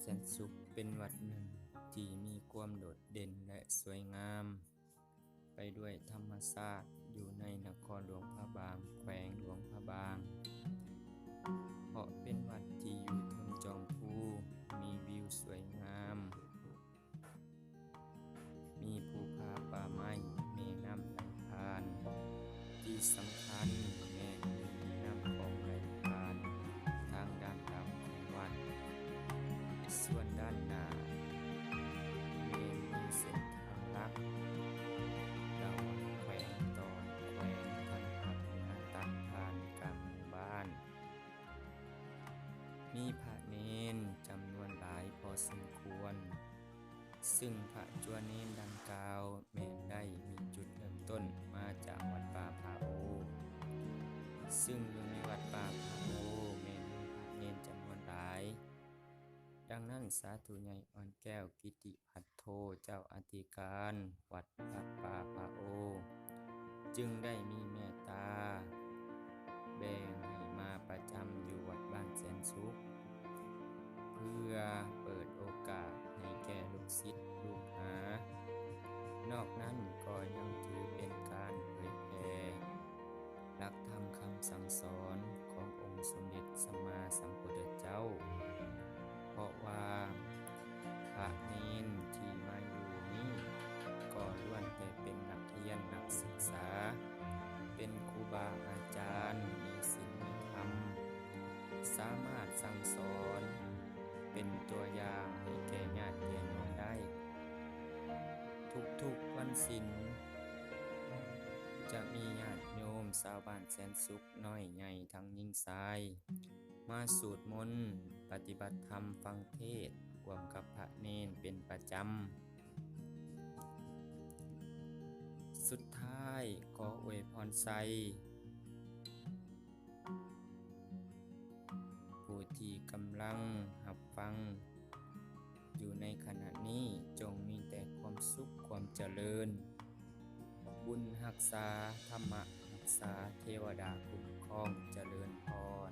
ແສນສຸກເປັນວັດໜຶ່ງທີ່ມີຄວາມໂດດເດັ່ນ ແລະ ສວຍງາມ ໄປດ້ວຍທຳມະຊາດ ຢູ່ໃນນະຄອນຫຼວງພະບາງ ແຂວງຫຼວງພະບາງ ເພາະເປັນວັດທີ່ຢູ່ເທິງຈອມພູ ມີວິວສວຍງາມ ມີພູຜາປ່າໄມ້ ແມ່ນ້ຳໄຫຼຜ່ານ ທີ່ສຳຄັນແມ່ນມີນ້ຳຂອງໄຫຼຜ່ານທາງດ້ານດຳຂອງວັດ. ສ່ວນດ້ານໜ້າແມ່ນມີເສັ້ນທາງຫຼັກລະຫວ່າງແຂວງຕອນແຂວງທາງພາກເໜືອ ຕັດຜ່ານກາງໝູ່ບ້ານ. ມີພະເນນຈຳນວນຫຼາຍພໍສົມຄວນ, ຊຶ່ງພະຈົວເນນດັ່ງກ່າວແມ່ນໄດ້ມີຈຸດເລີ່ມຕົ້ນມາຈາກວັດປ່າຜາໂອ, ຊຶ່ງຢູ່ໃນວັດປ່າຜາໂອແມ່ນມີພະເນນຈຳນວນຫຼາຍ. ດັ່ງນັ້ນ ສາທຸໃຫຍ່ ອ່ອນແກ້ວ ກິດຕິພັດໂທ ເຈົ້າອະທິການວັດ ວັດປ່າຜາໂອ ຈຶ່ງໄດ້ມີເມດຕາແບ່ງໃຫ້ມາປະຈຳຢູ່ວັດບ້ານແສນສຸກ ເພື່ອເປີດໂອກາດໃຫ້ແກ່ລູກສິດລູກຫາ. ນອກນັ້ນກໍຍັງຖືເປັນການເຜີຍແຜ່ ຫຼັກທຳຄຳສັ່ງສອນຂອງອົງສົມເດັດສຳມາສຳພຸດທະເຈົ້າ, ເພາະວ່າພະເນນທີ່ມາຢູ່ນີ້ກໍລ້ວນແຕ່ເປັນນັກຮຽນນັກສຶກສາ, ເປັນຄູບາອາຈານ ມີສິນມີທຳ, ສາມາດສັ່ງສອນເປັນຕົວຢ່າງໃຫ້ແກ່ຍາດແກ່ໂຍມໄດ້. ທຸກໆວັນສິນ ຈະມີຍາດໂຍມຊາວບ້ານແສນສຸກ ນ້ອຍໃຫຍ່ທັງຍິງຊາຍ ມາສູດມົນ ປະຕິບັດທຳ ຟັງເທດ ຮ່ວມກັບພະເນນເປັນປະຈຳ. ສຸດທ້າຍ ຂໍອວຍພອນໄຊ ຜູ້ທີ່ກຳລັງຮັບຟັງຢູ່ໃນຂະນະນີ້ ຈົ່ງມີແຕ່ຄວາມສຸກຄວາມຈະເລີນ, ບຸນຮັກສາ, ທຳມະຮັກສາ, ເທວະດາຄຸ້ມຄອງ, ຈະເລີນພອນ.